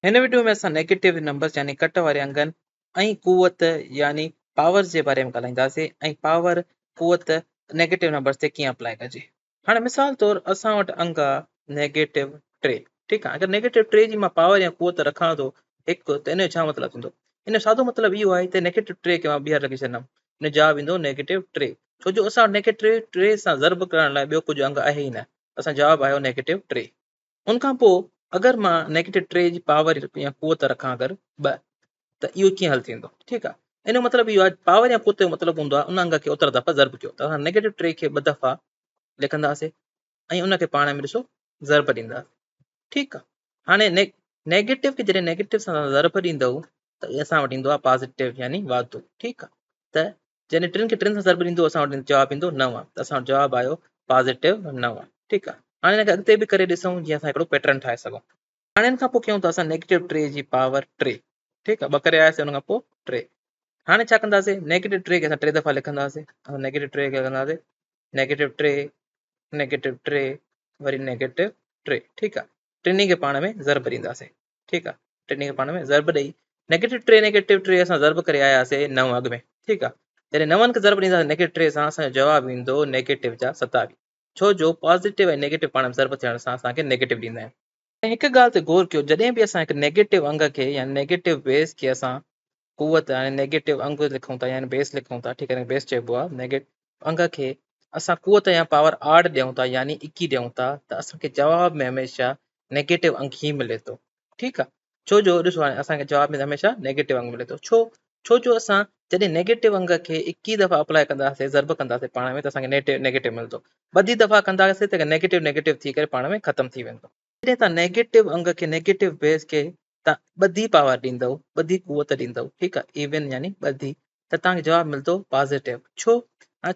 هن وڊيو ۾ اسان negative numbers يعني ڪٽ واري انگن ۽ قوت يعني پاورز جي باري ۾ ڳالهائينداسين ۽ پاور، قوت، نيگيٽو نمبرز تي ڪيئن اپلائي ڪجي. هاڻي مثال طور اسان وٽ انگ آ نيگيٽو 3، ٺيڪ آ، اگر نيگيٽو 3 جي مان پاور يا قوت رکان ٿو 1 ته ان جو ڇا مطلب ٿيندو؟ ان جو سادو مطلب اهو آهي ته نيگيٽو 3 کي مان ٻيهر لکي ڇڏندم، ان جو جواب ايندو نيگيٽو 3، ڇو جو اسان وٽ نيگيٽو 3 سان ضرب ڪرڻ لاء ٻيو ڪجهه انگ آهي ئي نه، اسان جو جواب آيو نيگيٽو 3. ان کان پوء اگر مان نيگيٽو 3 جي پاور يا قوت رکان اگر 2 ته اهو ڪيئن حل ٿيندو؟ ٺيڪ آهي، ان جو مطلب اهو آهي پاور يا قوت جو مطلب هوندو آهي ان انگ کي اوترا دفعا ضرب ڪيو ته اسان نيگيٽو 3 کي 2 دفعا لکنداسين ۽ ان کي پاڻ ۾ ڏسو ضرب ڏينداسين. ٺيڪ آهي، هاڻي نيگيٽو کي جڏهن نيگيٽو سان ضرب ڏيندو ته اسان وٽ ايندو آهي پازيٽو يعني واڌو. ٺيڪ آهي، ته جڏهن ٽن کي ٽن سان ضرب ڏيندو اسان وٽ جواب ايندو 9، ته اسان وٽ جواب آيو پازيٽو 9. ٺيڪ آهي، هاڻي هن کي اڳتي به ڪري ڏسون جيئن اسان هڪڙو پيٽرن ٺاهي سگهون. هاڻي ان کان پوء ڪيون ٿا اسان نيگيٽو 3 جي پاور 3. ٺيڪ آهي، 2 ڪري آياسين ان کان پوء 3. هاڻي ڇا ڪنداسين، نيگيٽو 3 کي اسان 3 دفعا لکنداسين. اسان نيگيٽو 3 کي لکنداسين نيگيٽو 3، نيگيٽو 3، وري نيگيٽو 3. ٺيڪ آهي، ٽنهي کي پاڻ ۾ ضرب ڏينداسين. ٺيڪ آ، ٽنهي کي پاڻ ۾ ضرب ڏئي نيگيٽو 3 نيگيٽو 3 اسان ضرب ڪري آياسين 9 اڳ ۾. ٺيڪ آ، جڏهن نون کي ضرب ڏينداسين نيگيٽو 3 سان اسان جو جواب ايندو نيگيٽو جا 27، ڇو جو پازيٽو ۽ نيگيٽو پاڻ ۾ ضرب ٿيڻ سان اسان کي نيگيٽو ڏيندا آهن. ۽ هڪ ڳالهه تي غور ڪيو، جڏهن به اسان هڪ نيگيٽو انگ کي يا نيگيٽو بيس کي اسان قوت يعني نيگيٽو انگ لکون ٿا يعني بيس لکون ٿا، ٺيڪ آ، بيس چئبو آ نيگيٽو انگ کي اسان قوت يا پاور آڊ ڏيون ٿا يعني اڪي ڏيون ٿا ته اسان کي جواب ۾ هميشه نيگيٽو انگ ئي ملي ٿو. ٺيڪ آ، ڇو جو ڏسو هاڻي اسان کي جواب ۾ هميشه نيگيٽو انگ ملي ٿو، ڇو جو اسان جڏهن نيگيٽو انگ کي اڪي دفعا اپلائي ڪنداسين، ضرب ڪنداسين پاڻ ۾ ته اسان کي نيگيٽو ملندو، ٻڌي دفعا ڪنداسين ته نيگيٽو نيگيٽو ٿي ڪري پاڻ ۾ ختم ٿي ويندو. جڏهن توهان نيگيٽو انگ کي نيگيٽو بيس کي توهان ٻڌي پاور ڏيندؤ، ٻڌي قوت ڏيندؤ، ٺيڪ آ، ايون يعني ٻڌي، ته توهان کي جواب ملندو پازيٽو. ڇو؟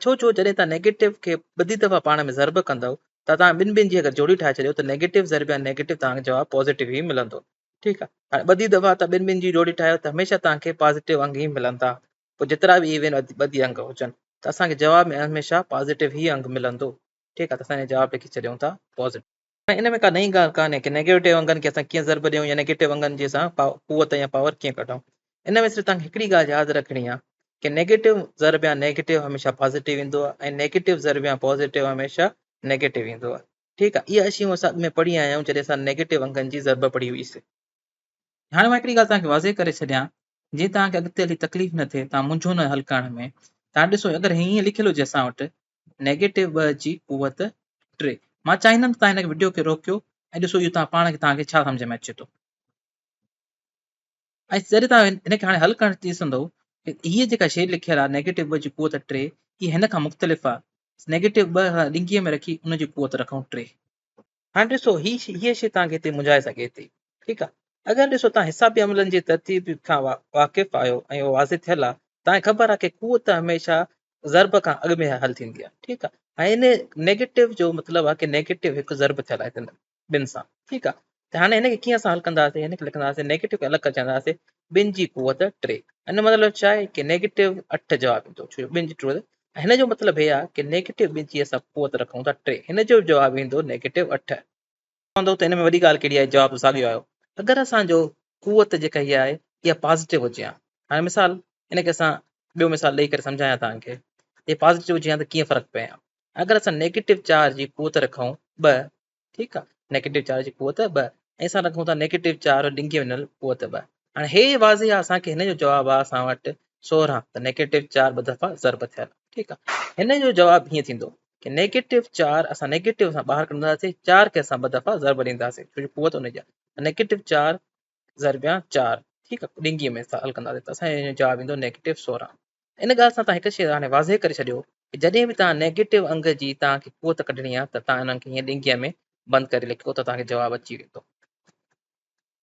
ڇو جو جڏهن توهان نيگيٽو کي ٻڌي دفعا پاڻ ۾ ضرب ڪندؤ ته توهان ٻن ٻن جي اگر جوڙي ٺاهي ڇڏيو ته نيگيٽو ضرب يا نيگيٽو توهان کي جواب پازيٽو ئي ملندو. ٺيڪ آ، هاڻي ٻڌي دفعا توهان ٻن ٻن جي جوڙي ٺاهيو ته هميشه توهان کي پازيٽو انگ ئي ملندا، پوء جيترا به ايون ٻڌي انگ هجن ته اسان کي جواب ۾ هميشه پازيٽو ئي انگ ملندو. ٺيڪ آ، ته اسان جواب لکي ڇڏيون ٿا پازيٽو. هاڻي ان ۾ ڪا نئين ڳالهه ڪانهي ڪي نيگيٽو انگن کي اسان ڪيئن ضرب ڏيون يا نيگيٽو انگن جي اسان قوت يا پاور ڪيئن ڪڍون. ان ۾ صرف توهان کي هڪڙي ڳالهه ياد رکڻي آهي ڪي نيگيٽو ضرب يا نيگيٽو هميشه پازيٽو ايندو آهي ۽ نيگيٽو ضرب يا پازيٽو هميشه نيگيٽو ايندو آهي. ٺيڪ آهي، اها شيون اسان اڳ ۾ پڙهي آيا آهيون جڏهن اسان نيگيٽو انگن جي ضرب پڙهي هئي سي. هاڻي مان هڪڙي ڳالهه توهان کي واضح ڪري ڇڏيان جيئن توهان کي اڳتي هلي تڪليف نه ٿئي، توهان منجهو نه حل ڪرڻ ۾. توهان ڏسو اگر هيئن لکيل هجي اسان وٽ نيگيٽو 2 جي قوت 3، مان چاهيندم ته توهان هن وڊيو کي روڪيو ۽ ڏسو اهو توهان پاڻ کي توهان کي ڇا سمجهه ۾ اچي ٿو. ۽ جڏهن توهان هن کي هاڻي حل ڪرڻ ڏسندو ته هيء جيڪا شيء لکيل آهي نيگيٽو 2 جي قوت 3، هيء هن کان مختلف آهي. نيگيٽو 2 کان ڏنگيء ۾ رکي ان جي قوت رکون 3. هاڻي ڏسو هيء شيء توهان کي هتي منجهائي سگهي ٿي. ٺيڪ آهي، اگر ڏسو توهان حسابي عملن جي ترتيب کان واقف آهيو ۽ اهو واضح ٿيل آهي، توهان کي خبر آهي ڪي قوت هميشه ضرب کان اڳ ۾ حل ٿيندي آهي. ٺيڪ آهي، ۽ ان نيگيٽو جو مطلب آهي ڪي نيگيٽو هڪ ضرب ٿيل آهي هن ٻن سان. ٺيڪ آهي، ته هاڻي هن کي ڪيئن اسان حل ڪنداسين؟ هن کي لکنداسين نيگيٽو کي الڳ ڪري چونداسين ٻن جي قوت 3. ان جو مطلب ڇا آهي ڪي نيگيٽو 8 جواب ايندو، ڇو جو ٻن جي ٽي هن جو مطلب هي آهي ڪي نيگيٽو ٻن جي اسان قوت رکون ٿا 3، هن جو جواب ايندو نيگيٽو 8. چوندو ته ان ۾ وڏي ڳالهه ڪهڙي آهي، جواب ته ساڳيو آيو. اگر اسان جو قوت جيڪا هي آهي اها پازيٽو هجي ها، هاڻي مثال ان کي اسان ٻيو مثال ڏئي ڪري سمجهايان توهان کي، جي پازيٽو هجي ها ته ڪيئن فرق پئي ها. اگر اسان نيگيٽو 4 جي قوت رکون 2، ٺيڪ آهي، نيگيٽو 4 جي قوت 2 ۽ اسان رکون ٿا نيگيٽو 4 ڊنگي وڃل قوت 2. هاڻي هي واضح آهي اسان کي هن جو جواب آهي اسان وٽ 16، ته نيگيٽو 4 ٻه دفعا ضرب ٿيل. ٺيڪ آهي، هن جو جواب هيئن ٿيندو ڪي نيگيٽو 4 اسان نيگيٽو سان ٻاهر ڪڍنداسين، 4 کي اسان ٻه دفعا ضرب ڏينداسين ڇو جو قوت ان جي آهي، نيگيٽو 4 ضربيان 4، ٺيڪ آهي، ڊنگي ۾ حل ڪنداسين ته اسان جو جواب ايندو نيگيٽو 16. ان ڳالهه سان توهان هڪ شيء هاڻي واضح ڪري ڇڏيو ڪي جڏهن به توهان نيگيٽو انگ جي توهان کي قوت ڪڍڻي آهي ته توهان انهن کي هيئن ڏنگيء ۾ بند ڪري لکيو ته توهان کي جواب اچي ويندو.